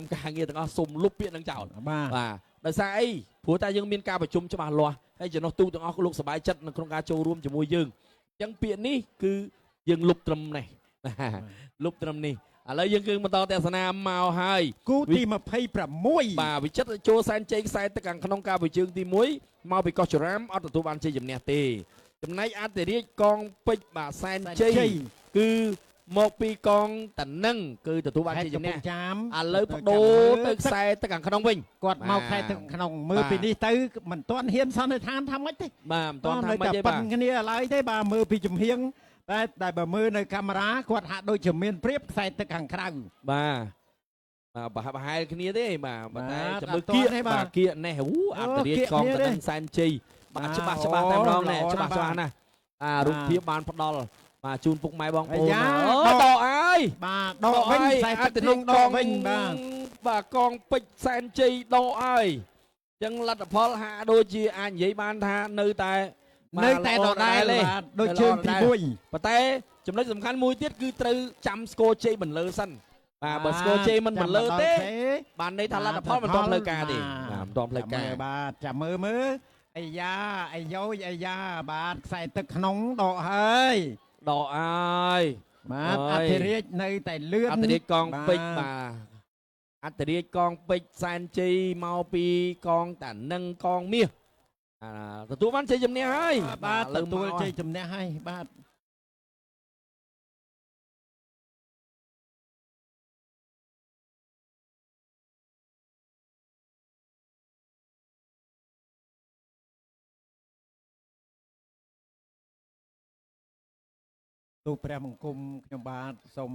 មការងារទាំងអស់សូមលុបពាក្យនឹងចោល បាទ បាទដោយសារអីព្រោះតែយើងមានការប្រជុំច្បាស់លាស់ហើយចំណុះទូទាំងអស់លោកសប្បាយចិត្តនៅក្នុងការចូលរួមជាមួយយើងអញ្ចឹងពាក្យនេះគឺយើងលុបត្រឹមនេះ លុបត្រឹមនេះឥឡូវយើងគឺបន្តទស្សនាមកហើយ គូទី26 បាទវិចិត្រចូលសែនជ័យខ្សែទឹកខាងក្នុងការប្រជើងទី1មកពីកោះចរាមអត់ទទួលបានជ័យជំនះទេចំណែកអធិរាជកងពេជ្របាទសែនជ័យគឺមកពីកងតណឹងគឺទទួលបាន ខេត្ត ជ័យជំនះ កំពង់ចាម ឥឡូវបដូរទៅខ្សែទឹកខាងក្នុងវិញ គាត់មកខេត្តទឹកក្នុងមើល បាទ ពីនេះទៅមិនទាន់ហ៊ានសន្និដ្ឋានថាម៉េចទេ បាទមិនទាន់ថា នៅ ម៉េចទេបាទ តែប៉ិនគ្នាឡើយទេបាទមើលពីចំហៀងតែតែបើមើលនៅកាមេរ៉ាគាត់ហាក់ដូចជាមានព្រៀបខ្សែទឹកខាងក្រៅ បាទបាទប្រហាក់ប្រហែលគ្នាទេបាទប៉ុន្តែ បាទ ចាំមើល អត់ទា គៀក ន់ទេបាទ បាទគៀកនេះអូអ អូ ត្តរាជ គៀក កង គ្នាទេ តនឹងសែនជ័យបាទ បាទ ច្បាស់ច្បាស់តែម្ដងនេះ អូ ច្បាស់ ល្អណាស់ ច្បាស់ណាស់អារូបភាពបានផ្ដល់បាទជូនពុកម៉ែបងប្អូន អាយ៉ា អូ ដក ដកហើយ បាទដកវិញខ្សែទឹកក្នុងដកវិញបាទ បាទកងពេជ្រសែនជ័យដកហើយអញ្ចឹងលទ្ធផលហាក់ដូចជាអាចនិយាយបានថានៅតែបាទ នៅតែដដែល ល្អទេ បាទដូចជើងទី1 ប៉ុន្តែចំណុចសំខាន់មួយទៀតគឺត្រូវចាំស្គរជ័យបន្លឺសិនបាទបើស្គរជ័យមិនបន្លឺទេ បានន័យថាលទ្ធផលមិនទាន់ផ្លូវការទេបាទមិនទាន់ផ្លូវការ បាទចាំមើលមើលអាយ៉ាអាយ៉យអាយ៉ាបាទខ្សែទឹកក្នុងដកហើយ ដកហើយ បាទ អើយ អធិរាជនៅតែលឿន អត្តរាជកងពេជ្របាទអត្តរាជកងពេជ្រសែនជ័យមកពីកងតានឹងកងមាសអាទទួលបានជ័យជំនះហើយ បាទ ឥឡូវ ទទួល មក ជ័យជំនះហើយបាទទូព្រះបង្គំខ្ញុំបាទសូម